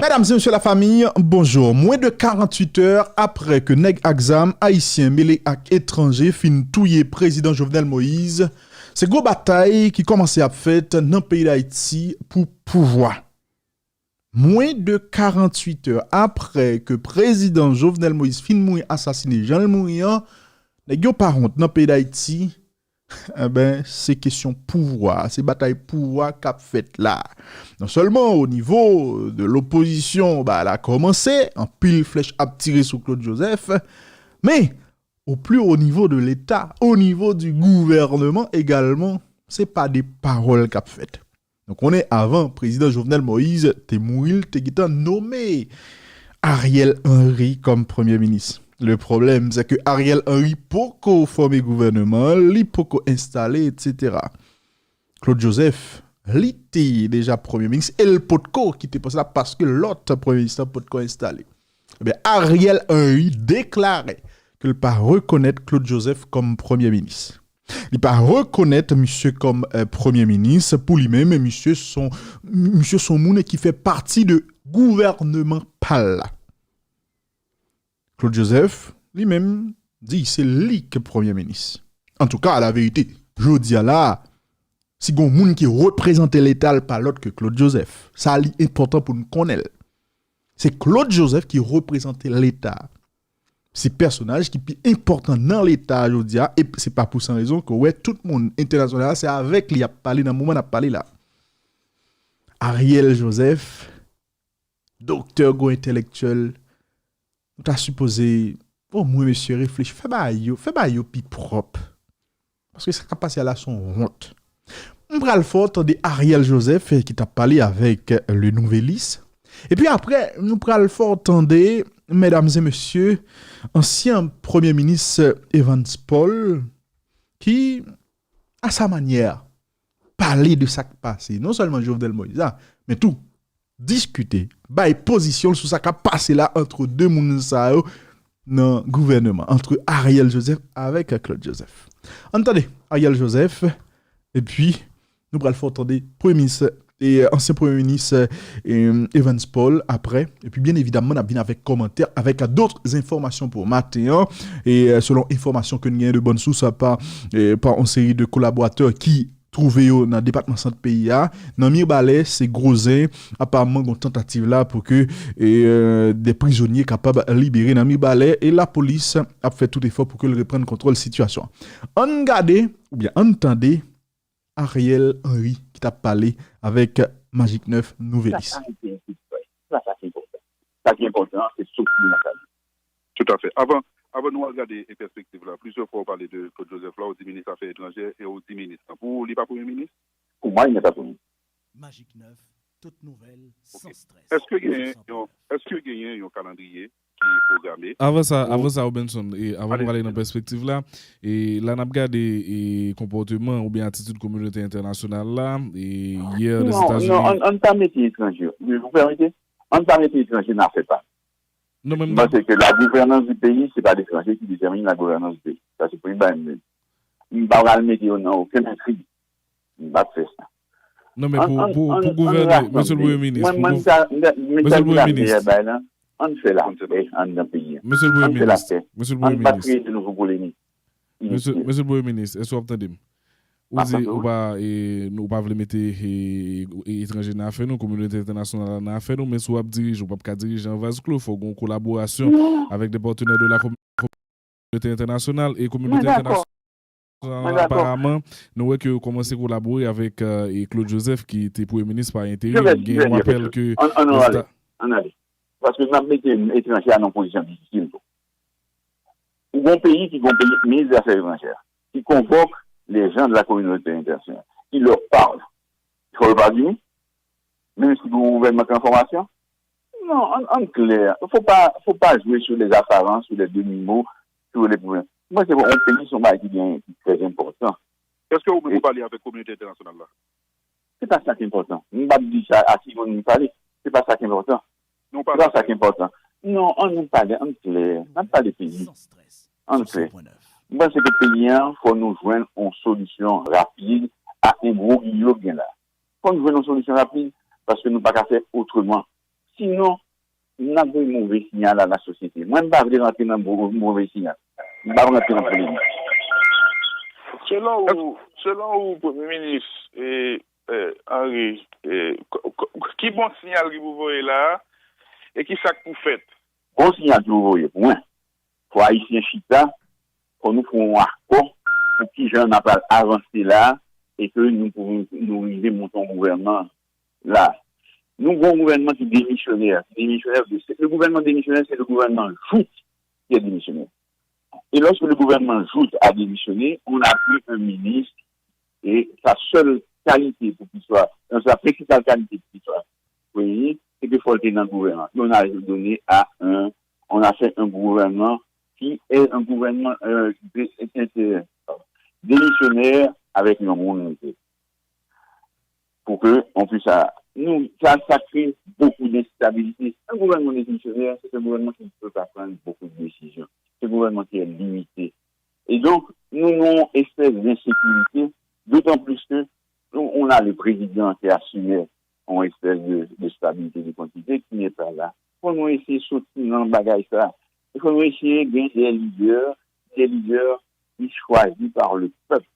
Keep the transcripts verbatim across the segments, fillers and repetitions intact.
Medam e mesye lafanmi, bonjou. Mwens de karanntuit è apre ke nèg ak zam ayisyen mele ak etranje fin touye prezidan Jovenel Moïse, se gwo batay ki kòmanse ap fèt nan peyi Dayiti pou pouvwa. Mwens de karanntuit è apre ke prezidan Jovenel Moïse fin mouri asasinen jan l mouri an, nèg yo pa wont nan peyi Dayiti. Enben, se kesyon pouvwa, se batay pouvwa k ap fèt la. Non sèlman o nivo de lopozisyon, bagay la kòmanse, anpil flèch ap tire sou Claude Joseph, men o pli o nivo de Leta, o nivo di gouvènman egalman, se pa de pawòl k ap fèt. Nou konnen avan prezidan Jovenel Moïse te mouri, l te gentan nome Ariel Henry kòm premye minis. Le pwoblèm, se ke Ariel Henry poko fòme gouvènman, li poko enstale, etsetera. Claude Joseph, li te deja premye minis e l potko kite pòs la paske lòt premye minis la potko enstale. Ebyen, Ariel Henry deklare ke l pa rekonèt Claude Joseph kòm premye minis. Li pa rekonèt misye kòm eh, premye minis. Pou li menm, misye son, misye son moun ki fè pati de gouvènman pa l la. Claude Joseph, li menm, di se li ki premye minis. Antouka, la verite, jodi a la, si gon moun ki reprezante Leta, l pa lòt ke Claude Joseph. Sa li enpòtan pou n konnen l. Se Claude Joseph ki reprezante Leta. Se pèsonaj ki pi enpòtan nan Leta jodi a, e se pa pou san rezon ke w wè tout moun entènasyonal la, se avèk li y ap pale nan moman n ap pale la. Ariel Joseph, doktè gwo entèlektyèl, nou ta sipoze, omwen mesye reflechi, fè bagay yo, fè bagay yo pi pwòp. Paske sa k ap pase a la se yon wont. M pral fè w tande Ariel Joseph eh, ki t ap pale avèk eh, Le Nouvelliste. Epi apre, nou pral fè w tande, medam e mesye, ansyen premye minis eh, Evans Paul, ki, a sa manyè, pale de sa k pase. Non sèlman Jovenel Moïse la, men tou, diskite, bay pozisyon l sou sa k ap pase la ant de moun sa yo nan gouvènman, ant Ariel Joseph avèk Claude Joseph. Ann tande Ariel Joseph, epi nou pral fè w tande premye minis, e ansyen premye minis e, Evans Paul apre, epi byen evidamman n ap vin avèk kòmantè, avèk dòt enfòmasyon pou maten an, e selon enfòmasyon ke n genyen de bòn sous pa, e, pa yon seri de kolaboratè ki twouve yo nan depatman sant peyi a. Nan Mibalè, se gwo zen. Aparamman, gon tantativ la pou ke e, de prizonye kapab libere nan Mibalè e lapolis ap fè tout efò pou ke l reprann kontwòl sitiyasyon an. Ann gade, oubyen ann tande Ariel Henry ki t ap pale avèk Magic nèf Nouvelliste. Sa ki enpòtan, se souf li nan sa. Toutafè. Avan, avan nou al gade e pèspektiv la, plizyè fwa ou pale de Claude Joseph la, ou di minis afè etranjè e ou di minis lan. Pou ou, li pa premye minis? Pou mwen, li pa premye minis. Magic nèf, tout nouvèl, san strès. Èske genyen yon, èske genyen yon kalandriye ki pwograme? Avan sa, avan sa, Robenson, e avan nou ale nan pèspektiv la, e la n ap gade e konpòteman oubyen atitid kominote entènasyonal la, e yè Lèzetazini. Non, non, ann pa mete etranje. Vous permettez? Ann pa mete etranje nan afè pa nou. Non, men m panse ke la gouvènans di peyi, se pa letranje ki detèmine la gouvènans di peyi. Sa se premye bagay m di. M pa pral mete yo nan okenn entrig. M p ap fè sa. Non, men pou, pou, pou gouvène, mesye le premye minis, pou gou-, mesye le premye minis, bay la, ann fè lapè anndan peyi a. Mesye le premye minis, mesye le premye minis, ann pa kreye de nouvo polemik. Mesye, mesye le premye minis, èske w ap tande m? Ou di ou pa, e, ou pa vle mete e, e, etranje nan afè nou, kominote entènasyonal la nan afè nou, men si w ap dirije, ou p ap ka dirije an vaz klo, fò w gen yon kolaborasyon avèk de partenaires de la communauté internationale e kominote entènasyonal. Aparamman, nou wè ke yo kòmanse kolabore avèk e, Claude Joseph ki te premye minis pa enterim. Gen yon apèl ke ann ale. Paske n ap mete etranje a nan pozisyon difisil tou. Ou gon peyi ki gon peyi minis de afè etranjè, ki konvòk les gens de la communauté internationale, ki leur parle. Fò yo pa vini, menm si gon gouvènman transfòmasyon. Non, ann, ann klè. Fò pa, fò pa jwe sou les apparences, sou les demi-mots, sou les problèmes. Mwen, se yon peyi, se yon bagay ki gen, ki trè enpòtan. Èske ou menm ou pale avèk kominote entènasyonal la? Se pa sa ki enpòtan. M p ap di sa a ki moun m pale. Se pa sa ki enpòtan. Se pa sa ki enpòtan. Non, ann pale, ann klè. N ap pale peyi. Ann klè. M panse ke peyi a, fò nou jwenn yon solisyon rapid a enbroglyo k gen la. Fò nou jwenn yon solisyon rapid, paske nou pa ka fè otreman. Sinon, n ap voye move siyal a lasosyete. Mwen, m pa vle rantre nan mo- move siyal. M pa rantre nan polemik. Selon ou, selon ou, Premye Minis e, e, Henry, e, k- k- ki bon siyal ki pou voye la a, e ki sa k pou fèt? Bon siyal ki pou voye pou mwen. Fò Ayisyen chita, fò nou fè yon akò pou kijan n ap al avanse la a, e ke nou pou nou rive monte yon gouvènman la. Nou gen yon gouvènman ki demisyonè, ki demisyonè, se le gouvènman demisyonè, se le gouvènman jout ki est démissionnaire. Et lorsque le gouvernement joute a démissionné, on a pris un ministre, et sa seule qualité pour qu'il soit, euh, sa principale qualité pour qu'il soit premier ministre, c'est que faut le dans le gouvernement. Et on a donné à un, on a fait un gouvernement qui est un gouvernement euh, de, de, de, démissionnaire avec un monde pour que on puisse a- nous, ça, ça crée beaucoup d'instabilité. Un gouvernement démissionnaire, c'est un gouvernement qui ne peut pas prendre beaucoup de décisions. C'est un gouvernement qui est limité. Et donc, nous avons une espèce d'insécurité, d'autant plus que nous, on a le président qui assume une espèce de, de stabilité de quantité qui n'est pas là. Faut nous essayer de sortir dans le bagage ça. Il faut nous essayer de gagner des leaders, des leaders qui choisis par le peuple,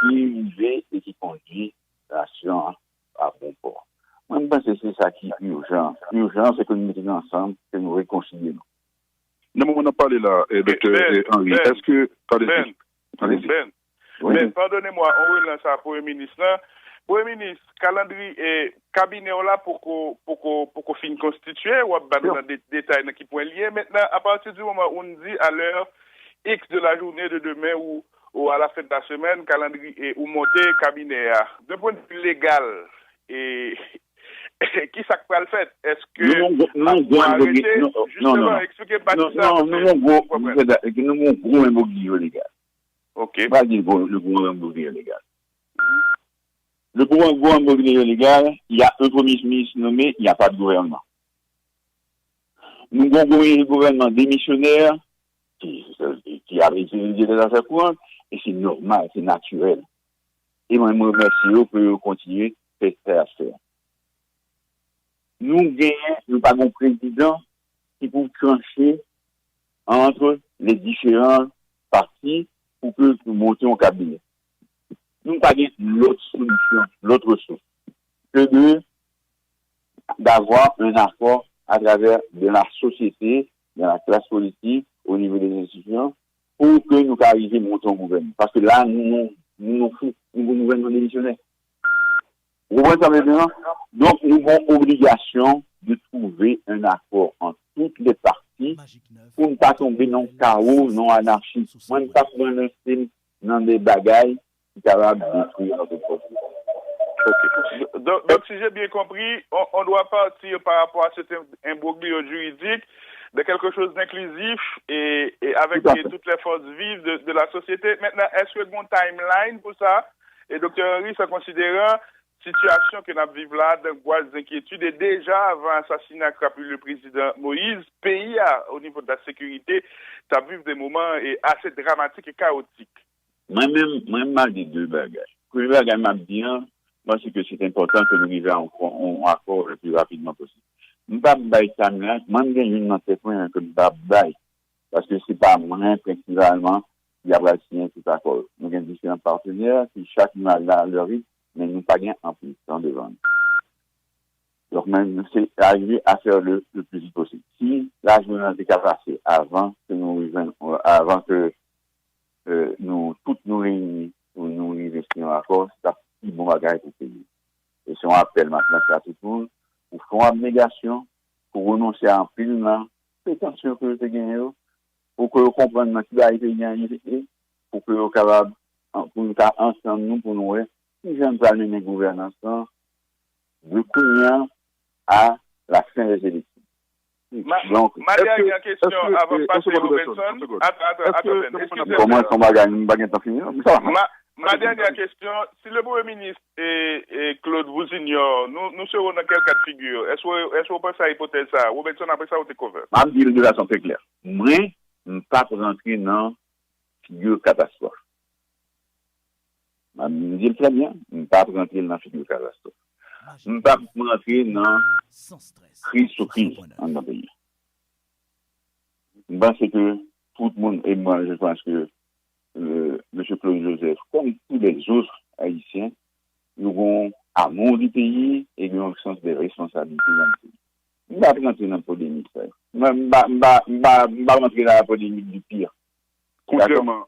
qui rive et qui conduit nation à bon port. Mwen, m panse se sa ki ijan. Ijan, se ke nou mete nou ansanm, ke nou rekonsilye nou. Nan moman n ap pale la, eh, Doktè Ben, eh, Henry, Ben, èske. Tande, Ben, tande. Ben, Oui. Ben, padone mwa, on relans a Premye Minis lan. Premye Minis, kalandriye, eh, kabinè w la poko, poko, poko fin konstitye, w ap ba nou nan de- detay nan ki pwen l ye. Mentnan, apati di moman ou n di alè X de la journée de demain ou, ou à la fin de la semaine, kalandriye ou monte kabinè a. D'un point de vue légal, e, ki sa k pral fèt? Èske Nou, nou, nou, ap nou, arete? non, non, Jisteman, non. Eksplike m pati Non, sa. non, nou, nou, gwo, nou, nou, gwo enbogilyo legal. Ok. M pa di gwo, le gwo enbogilyo legal. Le gwo, gwo enbogilyo legal, il y a un premier ministre nommé, il n'y a pas de gouvernement. Nou gen yon gouvènman demisyonè ki, ki ap itilize lè zafè kouran, e se nòmal, se natirèl. E mwen, mwen remèsye yo pou yo kontinye fè sa y ap fè. Nou genyen, nou pa gen yon prezidan ki pou tranche ant le diferan pati pou ke nou monte yon kabinè. Nou pa gen lòt solisyon, lòt resous ke de d'avoir un accord à travers de la société, de la classe politique, au niveau des institutions, pou ke nou ka rive monte yon gouvènman. Paske la, nou, nou, nou, nou fou, nou gen yon gouvènman demisyonè. Ou konprann sa m vle di la? Donk, nou gen obligasyon de trouver un accord entre toutes les parties pou n pa tonbe nan kawo, nan anarchi. Mwen, m pa pran nan, nan de bagay ki kapab detwi antre pwòp. Donc, donc, si j'ai bien compris, on, on doit partir par rapport à cet im- imbroglio juridique de quelque chose d'inclusif et, et avec Tout à fait. toutes les forces vives de, de la société. Maintenant, est-ce que bon timeline pour ça? Et docteur Henry, en considérant situation que nous vivons là, d'angoisse, d'inquiétude, et déjà avant l'assassinat qu'a pris le président Moïse, pays a, au niveau de la sécurité, ça vit des moments eh, assez dramatiques et chaotiques. Mwen menm, mwen m ap di de bagay. Premye bagay m ap di an, mwen se ke se enpòtan ke nou rive a yon, yon akò le pli rapidman posib. M p ap bay timeline, mwen m gen youn nan tèt mwen ke m p ap bay. Paske se pa mwen prensipalman ki apral siyen tout akò yo. Nou gen diferan patnè ki chak nou al nan lè ritm, men nou pa gen anpil tan devan nou. Donk, men se arrive à faire le, le plus vite possible. Si lajounen an te ka pase avan ke nou rive, avan ke euh, nou tout nou reyini pou nou rive sou yon akò, se ta pi bon bagay pou peyi. E se yon apèl m ap lanse a tout moun pou fè yon abnegasyon, pou renonse a anpil nan pretansyon ke yo te genyen yo, pou ke yo konprann nan ki bagay peyi an ye, pou ke yo kapab, pou nou ka ansanm nou, pou nou wè kijan n pral mennen gouvènans lan de kounye a à la fin des élections. Ma, ma dènyè kesyon avan m pase Robertson. Atann, atann, atann. Eskize m. Kòmanse yon bagay, m pa gen tan fini, non? Sa va. Ma, ma dènyè kesyon, si le premye minis e, e Claude vous ignore, nous, nous serons dans quel cas de figure? Èske, èske w panse a ipotèz sa a? Robertson, apre sa, ou te cover. M ap di l de fason trè klè. Mwen, m p ap rantre nan figi katastwòf. M di l trè byen, m p ap rantre nan figi katastwòf. M p ap rantre nan kriz sou kriz anndan peyi a. M panse ke tout moun, e mwen, je pense que euh, Mesye Claude Joseph, comme tous les autres Haïtiens, yo gen yon amour du pays e gen yon sens de responsabilité dans le pays. M pa rantre nan polemik sa yo. M pa, m pa, m pa, m pa, m pa rantre nan la polémique du pire. Dakò? Kontrèman,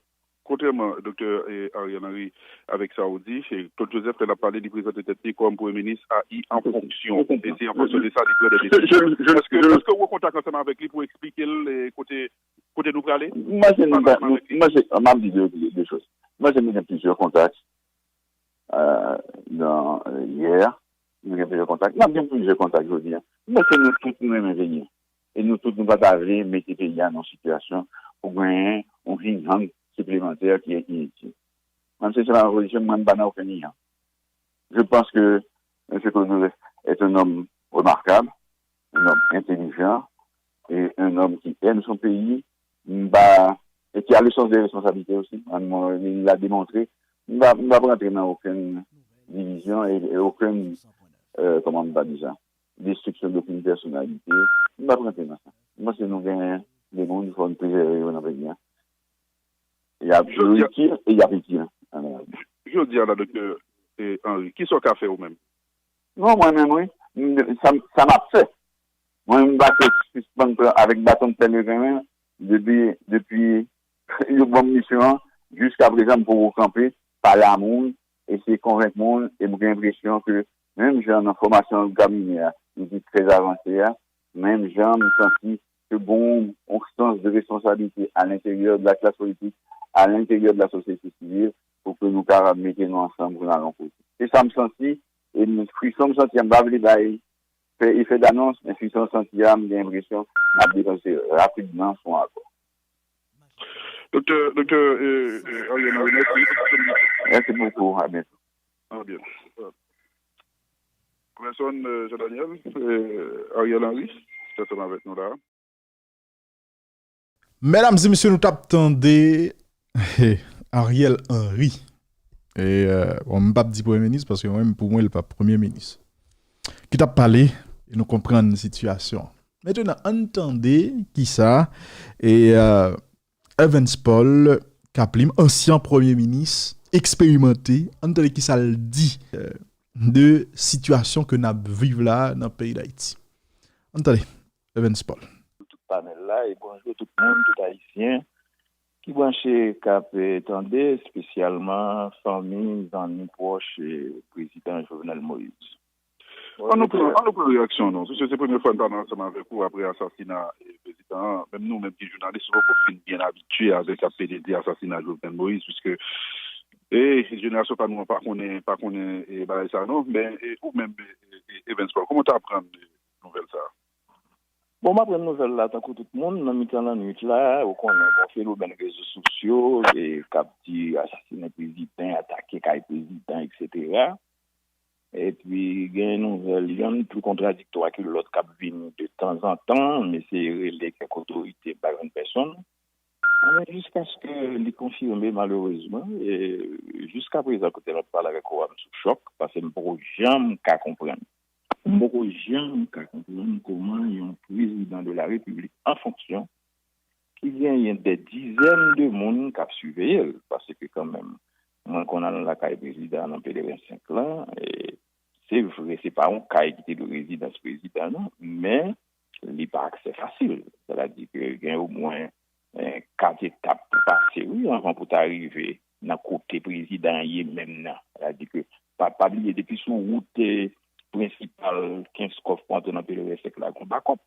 kontrèman, Doktè eh, Ariel Henry, avèk sa ou di, eh, Claude Joseph, lè l ap pale, li prezante tèt li kòm premye minis A I an fonksyon. E se an fonksyon de sa, li pran de desizyon. Èske w an kontak ansanm avèk li pou eksplike l eh, kote kote nou prale? Mwen se nou, mwen se, m ap di de, de, de choz. Mwen se nou gen plizyè kontak euh, nan euh, yè, nou gen plizyè kontak. N ap gen plizyè kontak jodi a. Mwen se nou tout nou renmen peyi a. E nou tout nou pa ta vle mete peyi a nan sitiyasyon pou genyen yon hing hang siplemantè ki initil. Mwen se se pa pozisyon mwen m pa nan okenn hing hang. Je pense que M. Claude Joseph est un homme remarquable, un homme intelligent et un homme qui aime son pays. M pa, et qui a le sens des responsabilités aussi. Il l'a démontré. M pa, m pa rantre nan okenn divizyon e, e okenn, euh, kòman m pa di sa, destriksyon dokenn pèsonalite. M pa rantre nan sa. M panse nou gen de moun, fò n prezève yo nan peyi a. Y ap itil e y ap itil. Jodi a la, Doktè Henry, kisa w ka fè ou menm? Non, mwen menm, wi. Sa, sa m ap fè. Mwen, m pa ka sispann pran avèk baton m fè leve men depi, depi yo ban m misyon an, jiska prezan m poko kanpe, pale a moun, eseye konvenk moun, e m gen enpresyon ke menm jan nan fòmasyon kabinè a, nou te trè avanse a, menm jan m santi ke gen yon sans de responsablite à l'intérieur de la classe politique, à l'intérieur de la société civile, pou ke nou kapab mete nou ansanm pou n al yon kote. Se sa m santi, e m frison m santi a, m pa vle bay fè efè danons, men frison m santi a, m gen enpresyon n ap depanse rapidman sou yon akò. Doktè, Doktè Ariel Henry, mèsi. Mèsi bokou, a byento. A byento. Vèson Jean Daniel, Ariel Henry, ki ansanm avèk nou la. Medam e mesye, nou t ap tande Ariel Henry. E bon, m p ap di premye minis paske mwen, pou mwen, li pa premye minis. Ki t ap pale, e nou konprann sitiyasyon an. Mentnan, ann tande kisa e Evans Paul Kaplim, ansyen premye minis, eksperimante, ann tande kisa l di de sitiyasyon ke n ap viv la nan peyi Dayiti. Ann tande, Evans Paul. Tout panèl la e bonjou tout moun, tout Ayisyen ki branche, k ap tande, espesyalman fanmi, zanmi pwòch Prezidan Jovenel Moïse. Ann nou pran, ann nou pran reyaksyon nou, piske se premye fwa n pale ansanm avèk ou apre asasina prezidan an. Menm nou menm ki jounalis, nou poko fin byen abitye avèk sa k pede di asasina Jovenel Moïse, piske e jenerasyon pa nou an pa konnen, pa konnen e bagay sa non. Men e ou menm e, e, Evans Paul, kòman w ta aprann nouvèl sa a? Bon, m aprann nouvèl la tankou tout moun nan mitan lannwit la, ou konnen, gon fenomèn rezo sosyo e k ap di asasinen prezidan, atake kay prezidan, etsetera. Epi gen nouvèl yonn pli kontradiktwa ke lòt k ap vini de tanzantan, m eseye rele kèk otorite, m pa jwenn pèsonn. Men jiskaske li konfime malerezman, e jiskaprezan kote m ap pale avèk ou a, m sou chòk, paske m poko janm ka konprann. M poko janm ka konprann kòman yon prezidan de la repiblik an fonksyon ki genyen dè dizèn de moun k ap siveye l, paske kanmenm, mwen konn al lakay prezidan an nan Pelerin senk lan, e se vre, se pa yon kay ki te dwe rezidans prezidan, non, men li pa aksè fasil. Sètadi ke gen omwen kat etap pou pase, wi, anvan pou ta rive nan kote prezidan an ye menm nan. Sètadi ke, pa, pa bliye, depi sou wout prensipal Kenskòf pou antre nan Pelerin senk la, gon bakòp.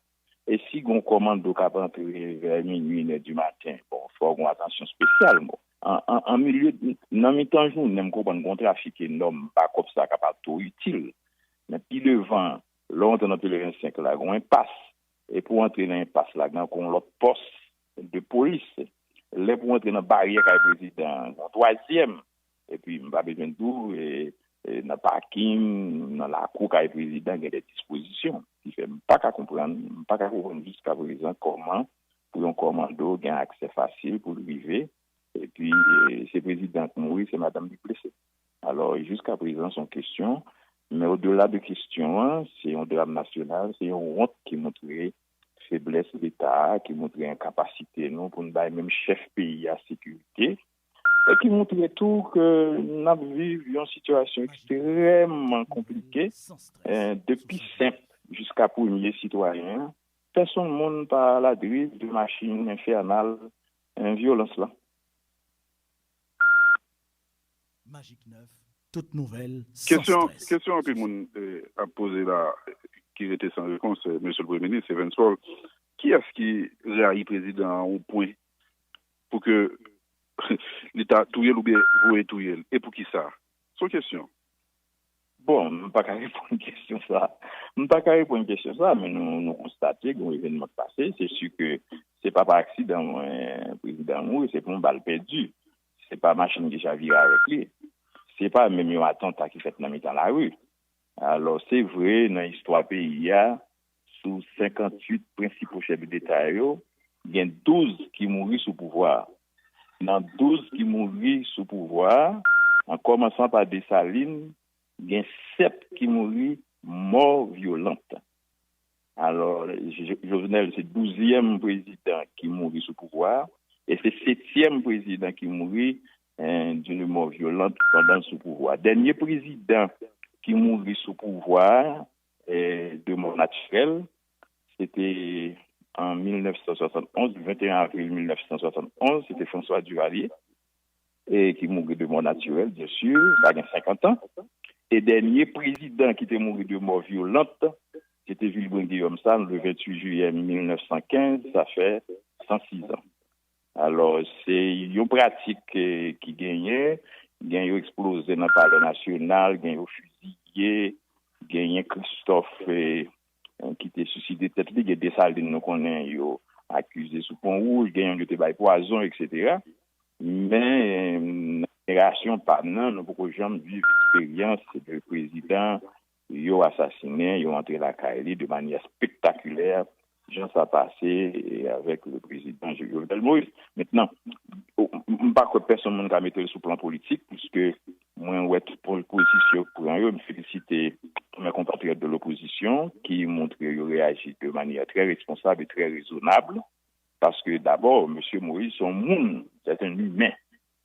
E si gon kòmando k ap antre vè minui, inè di maten, bon, fò w gon atansyon espesyal, bon. An, an, an milye, nan mitan jounen, m konprann gon trafik enòm, bakòp sa kapab twò itil. Men pi devan, lè w antre nan Pelerin senk la, gon enpas. E pou w antre nan enpas la, gen ankò yon lòt pòs de polis. Lè pou w antre nan baryè kay prezidan an, gon twazyèm. Epi m pa bezwen di w, e, e, nan pakin, nan lakou kay prezidan, gen de dispozisyon. Ki fè m pa ka konprann, m pa ka konprann jiskaprezan kòman pou yon kòmando gen aksè fasil pou l rive. Epi, e, se prezidan k mouri, se madanm li k blese. Alò, jiskaprezan, se yon kesyon Men odela de kesyon an, se yon dram nasyonal, se yon wont ki montre feblès Leta a, ki montre enkapasite nou pou n bay menm chèf peyi a sekirite, e ki montre tou ke n ap viv yon sitiyasyon ekstrèmman konplike, eh, depi senp jiska premye sitwayen an. Pèsonn moun pa aladriv de machin enfènal, eh, vyolans lan. Magik nèf, tout nouvèl, sans Kesyon, strès. Kesyon anpil moun eh, ap poze la, ki rete san repons, eh, Mesye le Premye Minis, Evans Paul, kiyès ki rayi prezidan an o pwen pou ke li ta touye l oubyen voye touye l? E poukisa? Se yon kesyon. Bon, m pa ka reponn kesyon sa. M pa ka reponn kesyon sa, men nou, nou konstate gen yon evènman k pase. Se si ke se pa pa aksidan mwen, prezidan an mouri, se pou yon bal pèdi. Se pa machin ki chavire avèk li. Se pa menm yon atanta ki fèt nan mitan lari. Alò, se vre, nan istwa peyi a, sou senkantuit prensipo chèf deta yo, gen douz ki mouri sou pouvwa a. Nan douz ki mouri sou pouvwa a, an kòmansan pa Desalin, gen sèt ki mouri mò vyolant. Alò, Jovenel se douzyèm prezidan ki mouri sou pouvwa a, e se setyèm prezidan ki mouri d'une mort violente pandan l sou pouvwa. Dènye prezidan ki mouri sou pouvwa a, de mò natirèl, se te an mil nèf san swasann onz, venteyen avril mil nèf san swasann onz, se te François Duvalier, e ki mouri de mò natirèl, byen si, sa gen senkant an. E dènye prezidan ki te mouri de mò vyolant, se te Vilbrun Guillaume Sam, le ventuit juillet mil nèf san kenz, sa fè san sis an. Alò, se yon pratik ki genyen, gen yo eksploze nan Palè Nasyonal, gen yo fiziye, genyen Christophe ki te siside tèt li, gen Desalin nou konnen yo akize sou Pon Wouj, gen youn yo te bay pwazon, etsetera. Men, nan jenerasyon pa m nan, nou poko janm viv eksperyans de prezidan yo asasinen, yo antre lakay li de manyè spektakilè, jan sa pase avèk le prezidan Jovenel Moïse. Mentnan, m pa kwè pèsonn moun ka mete l sou plan politik, piske mwen wè tout pozisyon yo pran yo, m felisite mè konpatriyòt de lopozisyon ki montre yo reyaji de manyè trè responsab e trè rezonab, paske dabò, mesye Moïse se yon moun, se yon imen.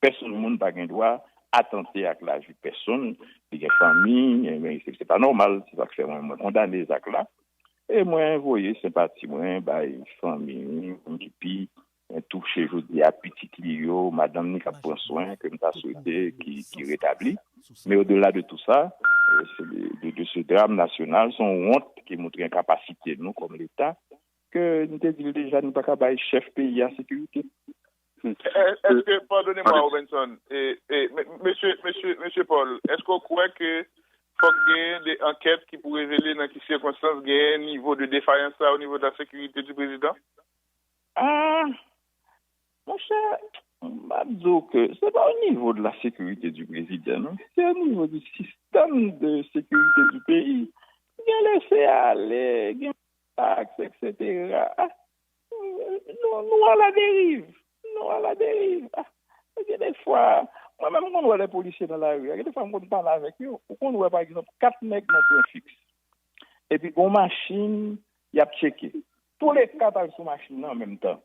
Pèsonn moun pa gen dwa atante ak lavi pèsonn, li gen fanmi, se pa nòmal, se sa k fè mwen, mwen kondane zak la. E mwen voye senpati mwen bay fanmi, moun ki pi touche jodi a, pitit li yo, madanm li k ap pran swen, ke m ta swete ki, ki retabli. Men odela de tou sa, de, de se dram nasyonal, se yon wont ki montre enkapasite nou kòm Leta, ke m te di l deja, nou pa ka bay chèf peyi a sekirite. Èske, padone mwa, Robenson, mesye, mesye, mesye Paul, èske w kwè ke fòk genyen de ankèt ki pou revele nan ki sikonstans genyen nivo de defayans sa o nivo de la sekirite di prezidan? Ah, monchè, m ap di w ke se pa o nivo de la sekirite di prezidan, non. Se o nivo di sistèm de sekirite di peyi. Gen lese ale, gen taks, etsetera. Nou, nou aladeriv. Nou aladeriv. Gen de fwa, mwen menm m konn wè lè polisye nan lari a, gen de fwa m konn pale avèk yo. Ou konn wè, pa egzanp, kat nèg nan pwen fiks. Epi gon machin, y ap tcheke. Touleka pral sou machin nan an menm tan.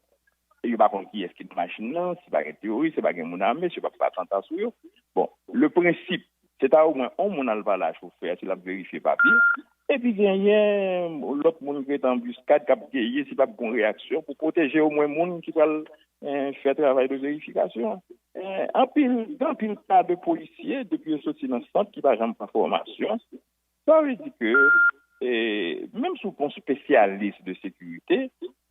E yo pa konn kiyès ki nan machin nan, si pa gen teworis, si pa gen moun ame, si yo pa fè atanta sou yo. Bon, le prensip, se ta omwen on moun al pale a chofè a, si l ap verifye papye. Epi genyen lòt moun ki ret an anbiskad, k ap geye si p ap gen yon reyaksyon pou pwoteje omwen moun ki pral fè travay de verifikasyon an. Anpil, gen anpil ka de polisye, depi yo soti nan sant, ki pa janm pran fòmasyon. Sa vle di ke, menm si w pa yon spesyalis de sekirite,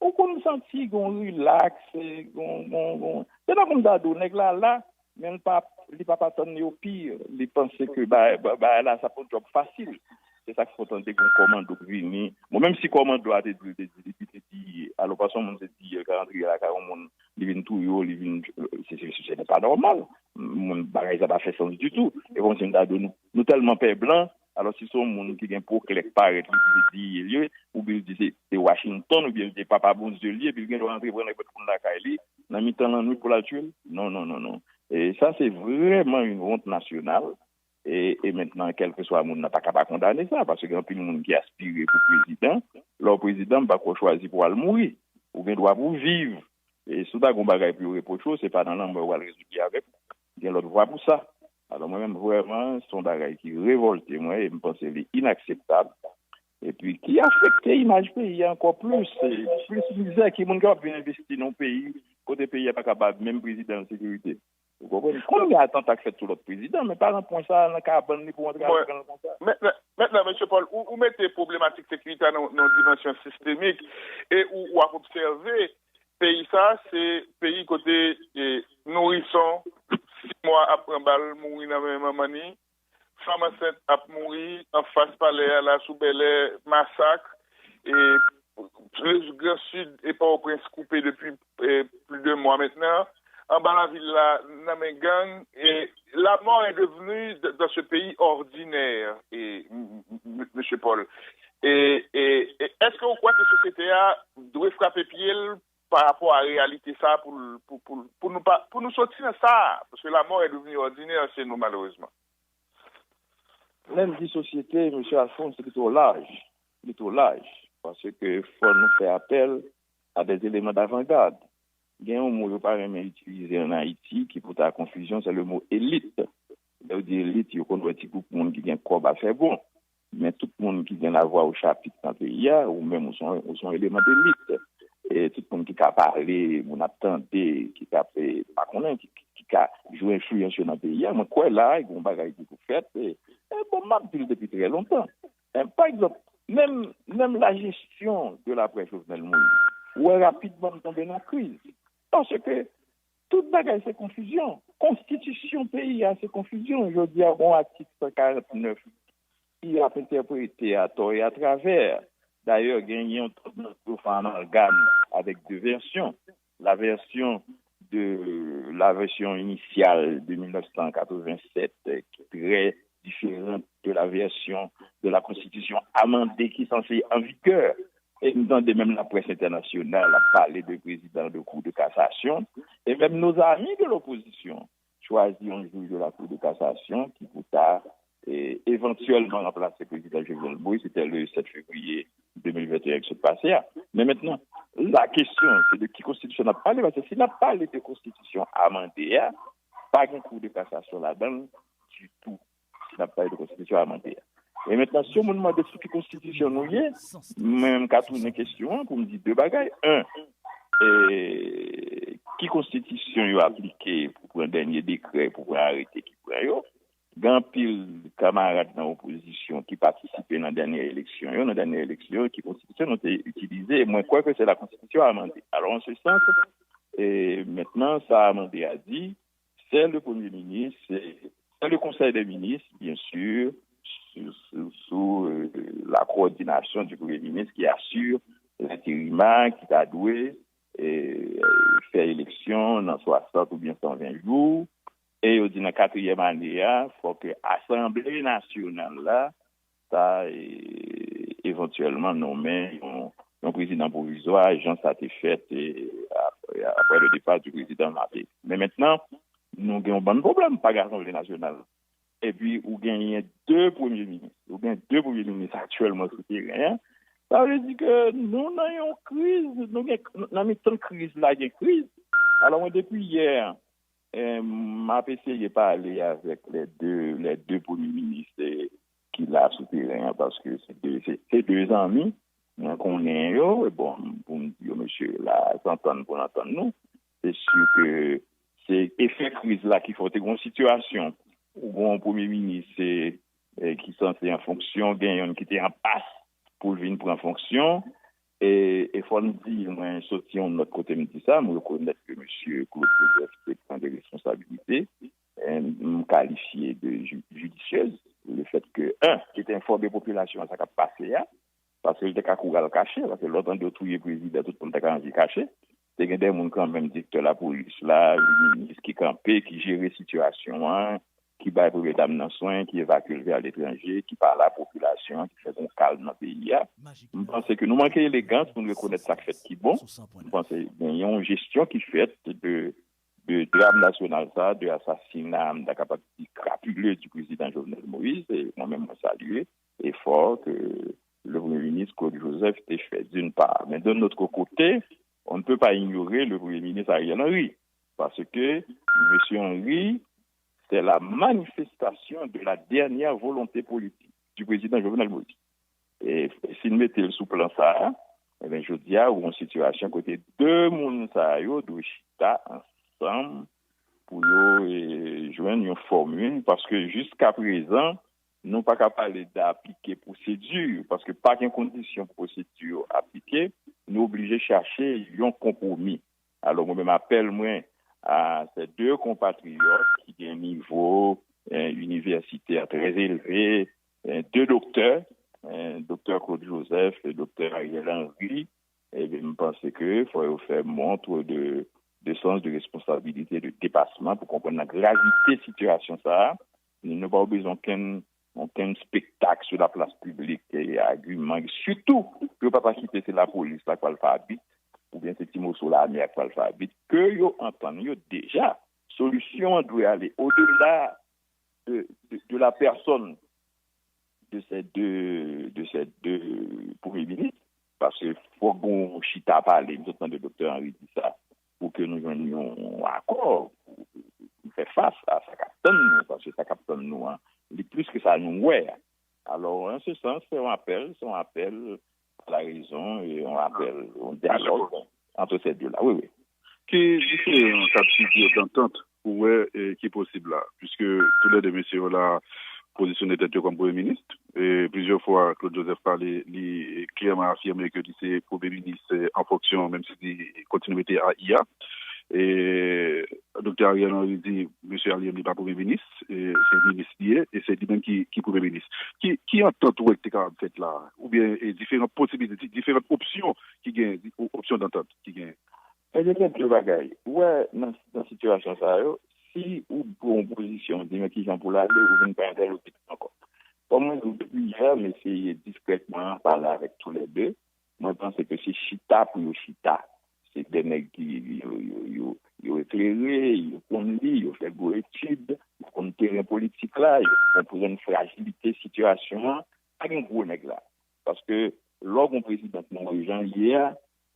ou konn santi gen yon rilaks, gen yon, gen yon, gen yon. Se nan kòm sa di w, nèg la la, men li pa, li p ap atann yo pi, li panse ke bagay la, sa pou djòb fasil. Se sa k fè w tande gen yon kòmando k vini. Bon, menm si kòmando a te di l, te di, li te di, alò, paske yon moun te di, l ka rantre lakay yon moun, li vin touye w, li vin, se, se, se, se pa nòmal. Moun, bagay sa pa fè sans ditou. E kòmsi m ta di w, nou, nou tèlman pè blan, alò si se yon moun ki gen pwoklè k parèt, li di se D E A l ye, oubyen li di se, se Washington, oubyen li di se Papa Bondye l ye, epi l gen dwa rantre pran nenpòt moun lakay li, nan mitan lannwit pou l al tiye l? Non, non, non, non. E sa se vrèman yon wont nasyonal. E, e mentnan, kèlkeswa moun nan pa ka pa kondane sa, paske gen anpil moun ki aspire pou prezidan. Lè w prezidan, m pa kwè w chwazi pou w al mouri. Ou gen dwa pou w viv. E si w ta gen yon bagay pou yo repwoche w, se pa nan lanmò yo pral rezoud li avèk ou. Gen lòt vwa pou sa. Alò, mwen menm, vrèman, se yon bagay ki revòlte mwen e m panse li inakseptab. Epi ki afekte imaj peyi a ankò plis. E plis mizè, ki moun k ap vin envesti nan yon peyi kote peyi a pa kapab menm prezidan an sekirite? Ou konprann? Kounye a, atanta k fèt sou lòt prezidan, men pa nan pwen sa a, nan kabann li pou antre avèk nan konsa. Mentnan, mentnan, mesye Paul, ou, ou mete pwoblematik sekirite a nan, nan yon dimansyon sistemik e ou, ou ap obsève peyi sa, se peyi kote e, nourison, sis mwa ap pran bal, mouri nan men manman ni, fanm ansent ap mouri anfas palè a la sou Bèlè, masak, e Gran Sid e Pòtoprens koupe depi e, plis de mwa mentnan. Anba lavil la, nan men gang, e la mort est devenue d- dans ce pays ordinaire, e m- m- m- mesye Paul. E, e, e èske ou kwè ke sosyete a dwe frape pye l pa rapò a reyalite sa pou l- pou, pou, l- pou nou pa pou nou soti nan sa? Paske la mort est devenue ordinaire chez nous, malheureusement. Lè m di sosyete, mesye Alphonse, se pito laj. Pito laj. Paske fò nou fè apèl a des éléments d'avant-garde. Gen yon mo yo pa renmen itilize ann Ayiti ki pou ta konfizyon, se le mo elit. Lè yo di elit, yo konn wè ti gwoup moun ki gen kòb a fè bon. Men tout moun ki gen lavwa o chapit nan peyi a, ou menm ou se yon, ou se yon eleman delit. E tout moun ki ka pale, moun ap tande, ki ka, e, pa konnen, ki, ki, ki ka jwe enfliyans yo nan peyi a, mwen kwè la, gen yon bagay ki pou fèt. E, e bon, m ap di l depi trè lontan. E, pa egzanp, menm, menm la gestion de l'après Jovenel Moïse, ou wè rapidman m tonbe nan kriz. Paske tout bagay se konfizyon. Konstitisyon peyi a se konfizyon. Jodi a, gen yon atik san karant nèf ki ap entèprete atò e atravè. Dayè, genyen yon tandans pou fè amalgam avèk de vèsyon. La version de la version initiale de mil nèf san katreven sèt, euh, qui est très différente de la version de la Constitution amendée qui est censée en vigueur. E m tande menm laprès entènasyonal ap pale de prezidan de Cour de cassation. E menm nos amis de l'opposition chwazi yon jij de la Cour de cassation ki pou ta, e, evantyèlman ranplase prezidan Jovenel Moïse, se te le sèt fevriye de mil venteyen ki sot pase a. Men mentnan, la kesyon, se de ki konstitisyon n ap pale, paske si n ap pale de konstitisyon amande a, pa gen Cour de cassation ladan l ditou. Si n ap pale de konstitisyon amande a. E mentnan, si yon moun mande sou ki konstitisyon nou ye, mwen, m ka tounen kesyon an pou m di de bagay. En, e, ki konstitisyon yo aplike pou pran dènye dekrè, pou pran arete ki pran yo? Gen anpil kanmarad nan opozisyon ki patisipe nan dènye eleksyon yo. Nan dènye eleksyon yo, ki konstitisyon nou te itilize? Mwen kwè ke se la konstitisyon amande. Alò, an se sans, e, mentnan, sa amande a di, c'est le Premier ministre, c'est c'est le Conseil des ministres, bien sûr, sous, sous, sous, euh, la coordination du Premier ministre qui assure l'intérim, ki ta dwe, euh, fè eleksyon nan swasant oubyen san ven jou. E yo di nan katriyèm ane a, fò ke Asanble Nasyonal la ta, e, evantyèlman nonmen yon, yon prezidan pwovizwa, jan sa te fèt, e, apre, apre le départ du président Martelly. Men mentnan, nou gen yon bann pwoblèm, pa gen Asanble Nasyonal. Epi ou genyen de premye minis. Ou gen de premye minis aktyèlman sou teren an. Sa vle di ke nou nan yon kriz, nou gen, nan mitan kriz la, gen kriz. Alò, mwen, depi yè, e, m ap eseye pale avèk les deux, les deux premiers ministres, e, ki la sou teren an, paske se de, se, se de zanmi, mwen konnen yo, e bon, pou m di yo, mesye, la, zantann pou n antann nou, se si ke se efè kriz la ki fè w te gen yon sitiyasyon ou gen yon premye minis, e, e, ki sanse an fonksyon, gen youn ki te an pas pou l vin pran fonksyon, e, e fò n di, mwen soti yon lòt kote m di sa, m rekonèt ke mesye Claude Joseph te pran de responsabilite, e, m kalifye de ju- jidisyèz, le fèt ke, en, ki te enfòme popilasyon an sa k ap pase a, paske l te ka kouri al kache, paske lè w tande yo touye prezidan, tout moun te ka anvi kache. Te gen de moun kanmenm, direktè lapolis la, minis ki kanpe, ki jere sitiyasyon an, ki bay premye dam nan swen, ki evakye l vè aletranje, ki pale a popilasyon an, ki fè gon kalm nan peyi a. M panse ke nou manke elegans pou n rekonèt sa k fèt ki bon. M panse gen yon jesyon ki fèt de, de dram nasyonal sa, de asasina, m ta kapab di krapile du prezidan Jovenel Moïse, e mwen menm mwen salye efò ke le Premye Minis Claude Joseph te fè, d'une part. Men d'un autre côté, on ne peut pas ignorer le Premye Minis Ariel Henry, parce que Monsieur Henry, c'est la manifestation de la dernière volonté politique du président Jovenel Moïse. E si n mete l sou plan sa a, ebyen, jodi a, ou yon sitiyasyon kote de moun sa yo dwe chita ansanm pou yo e, jwenn yon fòmil, paske jiska prezan, nou pa ka pale de aplike pwosedi, paske pa gen kondisyon pou pwosedi yo aplike, nou oblije chache yon konpwomi. Alò, mwen menm, apèl mwen a se de konpatriyòt ki gen nivo eh, inivèsitè trè elve, eh, de doktè, eh, doktè Claude Joseph e doktè Ariel Henry, ebyen, m panse ke fò yo fè montre de, de sans de responsabilité, de dépassement pou konprann nan gravite sitiyasyon sa a. Nou pa bezwen okenn, okenn spektak sou la plas piblik, e agiman, sitou ke yo pa ta kite se lapolis la k pral fè abit, oubyen se ti moso lame a k pral fè abit, ke yo antann yo deja. Solisyon an dwe ale odela de, de, de la pèsòn de ces deux, de ces deux premye minis, paske fòk gon chita pale, m sot tande doktè Henry di sa, pou ke nou jwenn yon akò, pou, pou fè fas a sa k ap tann nou, paske sa k ap tann nou an, li plis ke sa nou wè a. Alò, en ce sens, se yon apèl, se yon apèl à la raison e yon apèl, yon dyalòg entre ces deux-là. Wi, wi. Ki diferan k ap figire dantant ou wè eh, ki posib la? Puiske toulède mesye yo la pozisyone tèt yo kòm premye minis. E plizyè fwa, Claude Joseph pale, li klèman afime ke li se premye minis eh, an fonksyon, menm si li kontinye rete A I a. E doktè Ariel Henry di, mesye Ariel li pa premye minis, e se minis li ye, e se li menm ki, ki premye minis. Ki, ki antant ou wè ki te kapab fèt la? Oubyen eh, diferan posibilite, diferan opsyon ki gen, opsyon dantant ki gen? Ebyen, gen de bagay. Ou wè, nan, nan sitiyasyon sa yo, si ou pran yon pozisyon, ou di, men kijan pou l ale, ou vin pa entèlokitan ankò. Kòm mwen di w depi yè, m eseye diskrètman pale avèk toulède. Mwen panse ke se chita pou yo chita. Se de nèg ki yo, yo, yo, yo eklere, yo konn li, yo fè gwo etid, yo konn teren politik la, yo konprann frajilite sitiyasyon an. Pa gen gwo nèg la. Paske lè w gen yon prezidan ki mouri jan l ye a,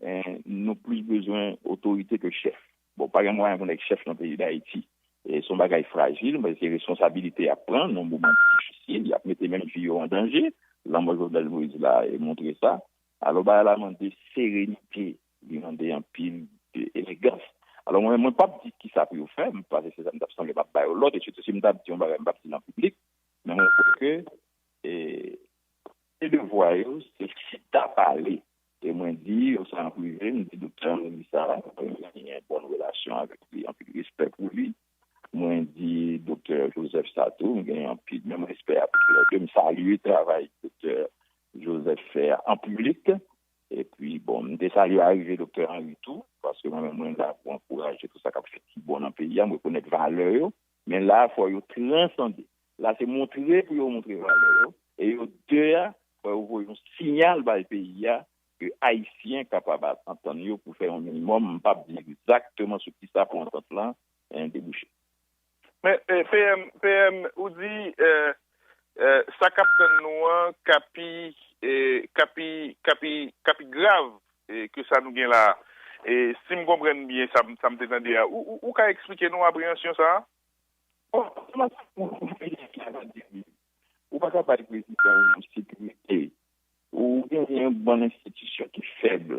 eh, nou plis bezwen otorite ke chèf. Bon, pa gen mwayen pou nèg chèf nan peyi Dayiti. E se yon bagay frajil, men se responsabilite y ap pran nan yon moman difisil. Y ap mete menm vi yo an danje. Lanmò Jovenel Moïse la e montre sa. Alò, bagay la mande serenite, li mande anpil de elegans. Alò, mwen, mwen p ap di kisa pou yo fè, m pa se sa m t ap sanble m ap ba yo lòd, e sitou si m t ap di yon bagay, m p ap di l an piblik, men mwen kwè ke e, se devwa yo, se chita pale. E mwen di yo sa an prive, m di doktè Henry sa, mwen gen bòn relasyon avèk li, anpil respè pou li. Mwen di doktè Joseph sa tou, m gen anpil, menm respè a pou lè de. M salye travay doktè Joseph fè a an piblik. Epi, bon, m te salye arive doktè Henry tou, paske mwen menm mwen la pou ankouraje tout sa k ap fèt ki bon nan peyi a, m rekonèt valè yo. Men la, fò yo transande. La, se montre pou yo montre valè yo. E yo de a, fò yo voye yon siyal bay peyi a ke Ayisyen kapab antann yo pou fè yon minimòm. M p ap di egzakteman sou kisa pou antant lan eh, debouche. Men eh, P M, P M, ou di eh, eh, sa k ap tann nou an ka pi, eh, ka pi, ka pi, ka pi grav eh, ke sa nou gen la a. Eh, si m konprann byen sa, m- sa m te tande a, ou, ou, ou ka eksplike nou apreyansyon sa a? Bon, kòman sa pou yon peyi ki ap divize? Ou pa ka bay prezidan yon sekirite. Ou genyen yon bann enstitisyon ki fèb.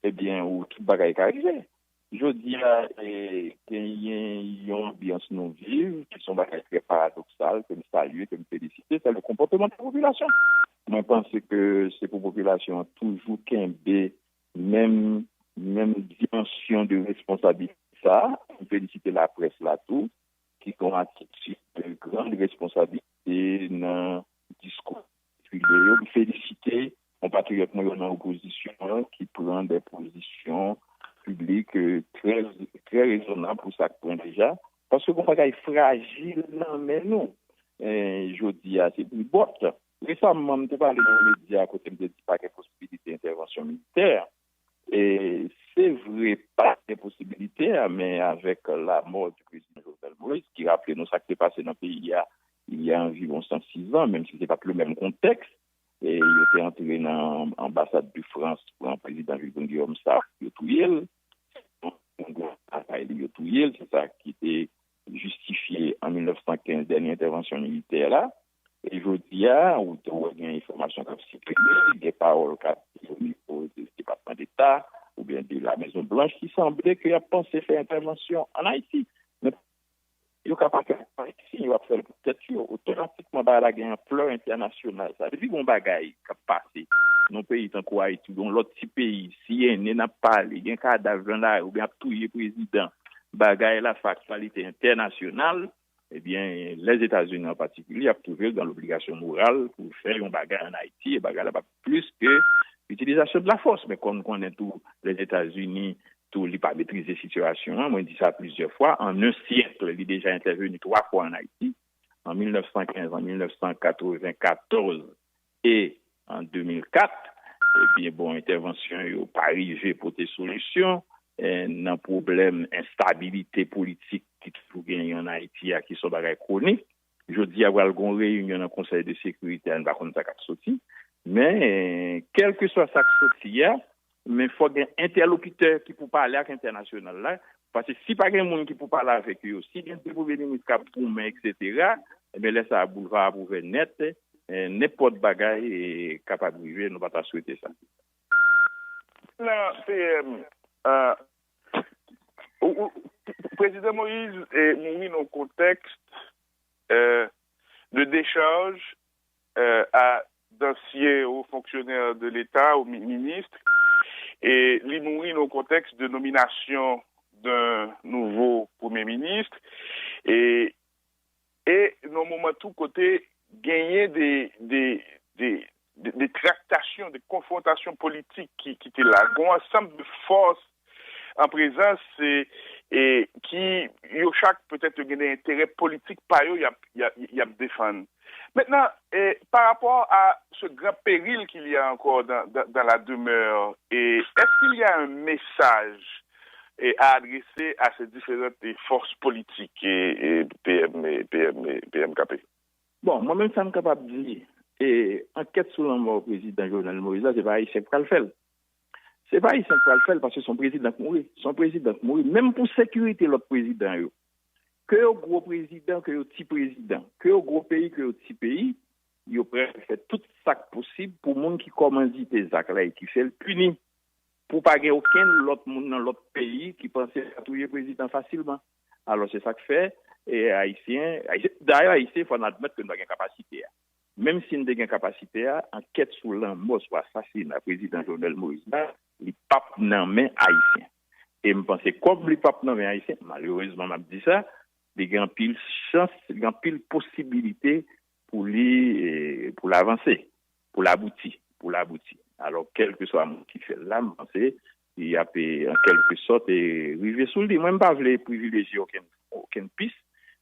Ebyen, ou tout bagay ka rive. Jodi a, eh, genyen yon anbyans nou viv, ki se yon bagay trè paradoksal, ke m salye, ke m felisite, se le konpòteman de la popilasyon. Mwen panse ke se pou popilasyon an toujou kenbe menm, menm dimansyon de responsabilite sa a. M felisite laprès la tou, ki gen yon atitid de grand responsabilité nan diskou popilè yo. M felisite konpatriyòt mwen yo nan opozisyon an ki pran de pozisyon piblik eh, trè, trè rezonab pou sa k pran deja. Paske gon bagay frajil nan men nou. Eh, jodi a, se pri bòt. Resaman, m te pale nan medya kote m te di pa gen posibilite entèvansyon militè. E se vre, pa gen posibilite a, men avèk lanmò di prezidan Jovenel Moïse, ki raple nou sa k te pase nan peyi a, il y a environ san sis an, menm si se pa t le menm kontèks, e yo te antre nan anbasad de Frans, pran prezidan Jules Bonguillaume sa, yo touye l. Yon gwo batay li, yo touye l, se sa ki te jistifye an mil nèf san kenz dènye entèvansyon militè la. E jodi a, ou te wè gen enfòmasyon k ap sikile, gen pawòl k ap di o nivo de Depatman Deta oubyen de la Mezon Blanch ki sanble ke y ap panse fè entèvansyon ann Ayiti. Men yo ka pa fè l ann Ayiti, yo ap fè l pou tèt yo. Otomatikman, bagay la gen anplè entènasyonal. Sa vle di, gon bagay k ap pase nan yon peyi tankou Ayiti, yon lòt ti peyi, si ene n ap pale, gen kadav nan lari, oubyen ap touye prezidan, bagay la fè aktyalite entènasyonal, ebyen, Lèzetazini an patikilye ap twouve l dan lobligasyon moral pou fè yon bagay ann Ayiti, e bagay la pa plis ke itilizasyon de la fòs. Men kòm nou konnen tou, Lèzetazini, tou, li pa metrize sitiyasyon an. Mwen di sa plizyè fwa. An en syèk, li deja entèveni twa fwa ann Ayiti, an mil nèf san kenz, an mil nèf san katrevenkatòz e an de mil kat. Ebyen, bon, entèvansyon yo pa rive pote solisyon eh, nan pwoblèm enstabilite politik ki toujou genyen ann Ayiti a, ki se yon bagay kwonik. Jodi a, pral gen yon reyinyon nan Konsèy de Sekirite a, n pa konn sa k ap soti. Men, eh, kèlkeswa sa k soti a, men fòk gen entèlokitè ki pou pale ak entènasyonal la. Paske si pa gen moun ki pou pale avèk yo, si gen de premye minis k ap goumen, etsetera, ebyen, lè sa a, boulva a ap ouvè nèt, eh, nenpòt bagay eh, kapab rive, nou pa ta swete sa. Nan P M, euh, ou- ou- Prezidan Moïse eh, mouri nan yon kontèks euh, de dechaj euh, a d'anciens hauts fonctionnaires de l'État ou mi- ministres, e li mouri nan yon kontèks de nominasyon d'un nouveau premier ministre, e e nan yon moman tou kote genyen de, de, de, de, de traktasyon, de konfwontasyon politik ki, ki te la. Gon ansanm de fòs an prezans e, e ki yo chak petèt yo gen de enterè politik pa yo y ap, y ap, y ap defann. Maintenant, eh, par rapport à ce grand péril qu'il y a encore dans, dans, dans la demeure, eh, est-ce qu'il y a un message eh, à adresser à ces différentes eh, forces politiques eh, eh, P M, eh, P M, eh, P M K P? Bon, mwen menm sa m kapab di, e ankèt sou lanmò prezidan Jovenel Moïse la, se pa Ayisyen k pral fè l. Se pa Ayisyen k pral fè l paske se yon prezidan k mouri. Se yon prezidan k mouri. Menm pou sekirite lòt prezidan yo, ke yo gwo prezidan, ke yo ti prezidan, ke yo gwo peyi, ke yo ti peyi, yo prè fè tout sa k posib pou moun ki kòmandite zak la e ki fè l pini. Pou pa gen okenn lòt moun nan lòt peyi ki panse l ka touye prezidan fasilman. Alò, se sa k fè e, Ayisyen, Ayisyen, dayè, Ayisyen, fò n admèt ke n pa gen kapasite a. Menm si n te gen kapasite a, ankèt sou lanmò, sou asasina prezidan Jovenel Moïse la, li p ap nan men Ayisyen. E m panse, kòm li p ap nan men Ayisyen, malerezman, m ap di sa, li gen anpil chans, li gen anpil posibilite pou li, eh, pou l avanse, pou l abouti, pou l abouti. Alò, kèlkeswa moun ki fè l la, m panse, y ap, eh, an kèlkesòt, eh, rive sou li. Mwen, m pa vle privilejye okenn, okenn pis,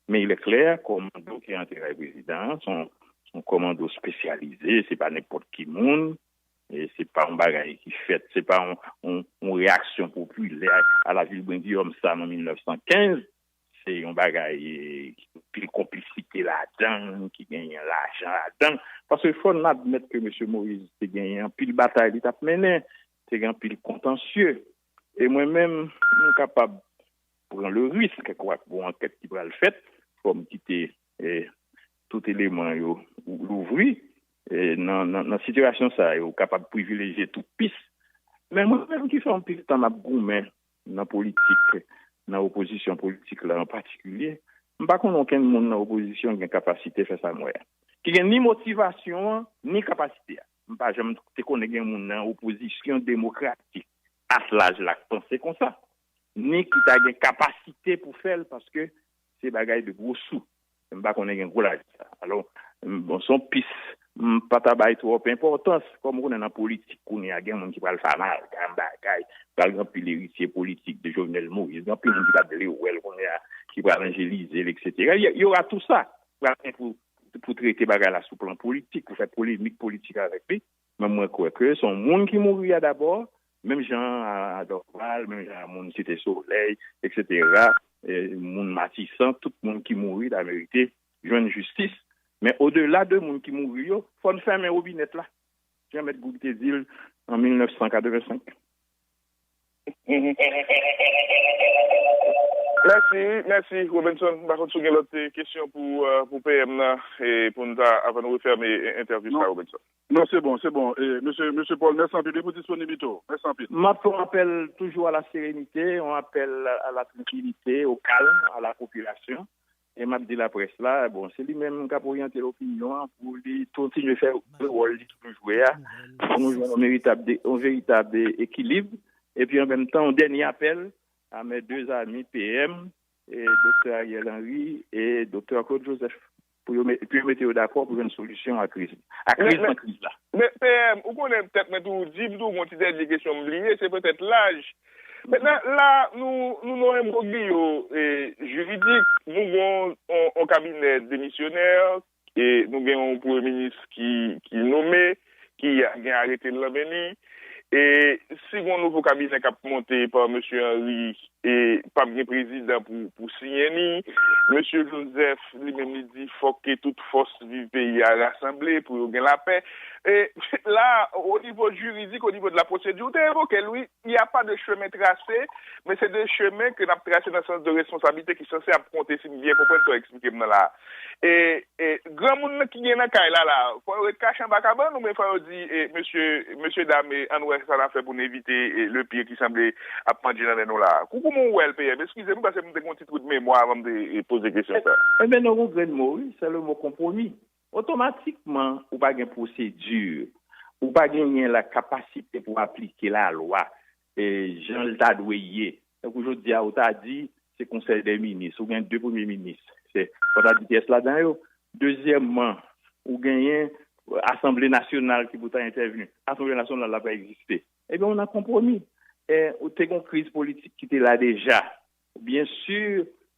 men il est clair, kòmando ki antre kay prezidan an, se yon, se yon kòmando espesyalize, se pa nenpòt ki moun, e se pa yon bagay ki fèt, se pa yon, yon, yon reyaksyon popilè a la Jules Bonguillaume sa nan mil nèf san kenz, se yon bagay eh, ki gen anpil konplisite ladan, ki genyen lajan ladan. Paske fò n admèt ke mesye Moïse te genyen anpil batay li t ap mennen, te gen anpil kontansye. E mwen menm, m kapab pran le risk, kwak gon ankèt ki pral fèt, fò m kite eh, tout eleman yo louvri eh, nan, nan, nan sitiyasyon sa yo, kapab privilejye tout pis. Men mwen menm ki fè anpil tan m ap goumen nan politik, nan opozisyon politik la an patikilye, m pa konn okenn moun nan opozisyon ki gen kapasite fè sa m wè a. Ki gen ni motivasyon an, ni kapasite a. M pa janm te konnen gen moun nan opozisyon demokratik at laj la k panse konsa, ni ki ta gen kapasite pou fè l, paske se bagay de gwo sou. M pa konnen gen gwo lajan sa. Alò, m- bon, se yon pis m pa ta bay twòp enpòtans. Kòm ou konnen nan politik kounye a, gen moun ki pral fè amalgam bagay, pral gen anpil eritye politik de Jovenel Moïse, gen anpil moun ki pa t vle wè l kounye a, ki pral anjelize l, etsetera. Y, y aura tout ça. Pral gen pou, pou trete bagay la sou plan politik, pou fè polemik politik avèk li. Men mwen kwè ke se yon moun ki mouri a dabò, Menm jan a Dorval, menm jan a moun Site Solèy, et cetera, e, moun Matisan, tout moun ki mouri ta merite jwenn jistis. Men odela de moun ki mouri yo, fò n fèmen wobinèt la. Jan Mèt Goug te di l an mil nèf san katrevensenk. Mèsi, mèsi, Robinson. M pa konn si w gen lòt, eh, kesyon pou, eh, pou P M nan, eh, pou n ta, avan nou refèmen, eh, entèvyou sa, Robinson. Non, se bon, se bon. Eh, mesye, mesye Paul, mèsi anpil wi pou disponiblite w. Mèsi anpil. M ap fè yon apèl toujou a la serenite, yon apèl a la trankilite, o kalm, a la popilasyon. E m ap di laprès la, bon, se li menm k ap oryante lopinyon an pou li kontinye fè wòl li toujou jwe a, pou nou jwenn yon veritab, yon veritab ekilib. Epi an menm tan, yon dènye apèl a mes deux amis P M, e Doktè Ariel Henry e Doktè Claude Joseph, pou yo, pou yo mete yo dakò pou jwenn solisyon a kriz, a kriz nan kriz la. Men P M, ou konnen tèt mwen tou di m tou gon ti dènye kesyon m bliye, se petèt laj. Mentnan, la, nou, nou nan yon enbroglyo, eh, jiridik, nou gon yon, yon kabinè demisyonè, e nou gen yon premye minis ki, ki nome, ki gen arete l nan men li, e si gon nouvo kabinè k ap monte pa mesye Henry, e p ap gen prezidan pou, pou siyen li. Mesye Joseph, li menm, li di fòk ke tout fòs viv peyi a rasanble pou yo gen lapè. E la, o nivo jiridik, o nivo de la pwosedi, ou te evoke l, wi, il y a pas de chemin tracé, men se de chemen ke n ap trase nan sans de responsablite ki sanse ap konte, si m byen konprann sa w eksplike m nan la. E, e granmoun nan ki gen nan kay la la, fò yo ret kache anba kabann oubyen fò yo di, e, mesye, mesye dam, e, ann wè sa n ap fè pou n evite, e, le pire ki sanble ap pandye nan men nou la. Kou kouman w wè l, P M? Eskize m, paske m te gen yon ti twou de memwa avan m te, e, poze kesyon sa. Enben, nan yon grenn mo, wi, se le mo konpwomi. Otomatikman, ou pa gen pwosedi, ou pa genyen lakapasite pou w aplike lalwa, e, jan l ta dwe ye. Tankou jodi a, ou ta di, se konsèy dè minis, ou gen de premye minis. Se, fò ta di kiyès ladan yo. Dezyèmman, ou genyen asanble nasyonal ki pou ta entèvni. Asanble nasyonal la pa egziste. Ebyen, ou nan konpwomi. E, ou te gen yon kriz politik ki te la deja. Byen si,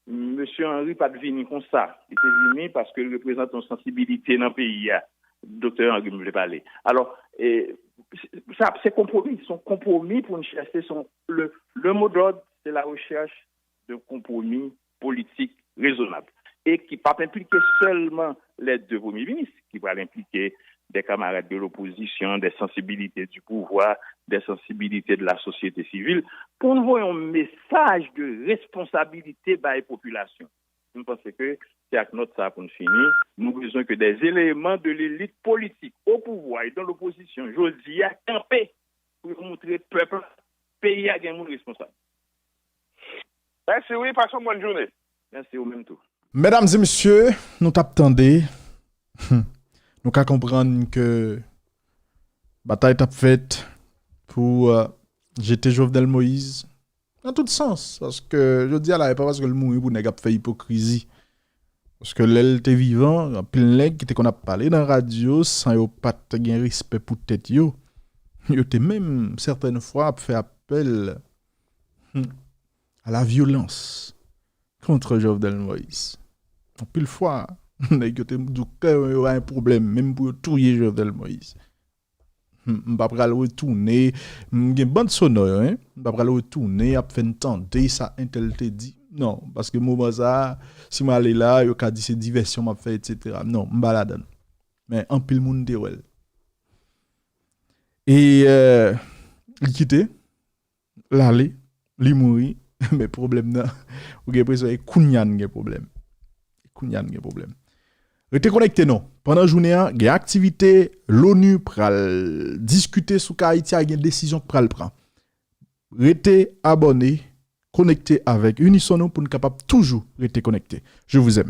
mesye Henry pa t vini konsa. Li te vini paske l reprezante yon sansibilite nan peyi a. Doktè Henry m vle pale. Alò, e, sa, se konpwomi. Se yon konpwomi pou n chèche. Se yon, le, le mot d'ordre, c'est la recherche d'un compromis politique raisonnable. E ki p ap enplike sèlman les deux premiers ministres, ki pral enplike des camarades de l'opposition, des sensibilités du pouvoir, des sensibilités de la société civile, pou n voye yon mesaj de responsabilite bay popilasyon. M panse ke se ak nòt sa a pou n fini. Nou bezwen ke des éléments de l'élite politique au pouvoir et dans l'opposition jodi a kanpe pou yo montre pèp la peyi a gen moun responsab. Mèsi wi, pase yon bòn jounen. Mèsi ou menm tou. Medam e mesye, nou t ap tande, nou ka konprann ke batay t ap fèt pou euh, jete Jovenel Moïse nan tout sans. Paske jodi a la, e pa paske l mouri pou nèg ap fè ipokrizi. Paske lè l te vivan, anpil nèg ki te konn ap pale nan radyo san yo pa t gen respè pou tèt yo, yo te menm sètèn fwa ap fè apèl hmm, à la violence contre Jovenel Moïse. Anpil fwa, nèg yo te di w klè yo pa gen pwoblèm, menm pou yo touye Jovenel Moïse. Hmm, m pa pral retounen, m gen band sonò yo, hein. M pa pral retounen ap fè n tande sa entèl te di. Non, paske moman sa a, si m ale la, yo ka di se divèsyon m ap fè, etsetera. Non, m pa ladan l. Men anpil moun te wè l. E euh, li kite, l ale, li mouri, men pwoblèm nan, ou gen enpresyon e kounye a n gen pwoblèm. E kounye a n gen pwoblèm. Rete konekte non. Pandan jounen an, gen aktivite, Loni pral diskite sou ka Ayiti a, gen desizyon k pral pran. Rete abòne, konekte avèk Unison nou pou n kapab toujou rete konekte. Je vous aime.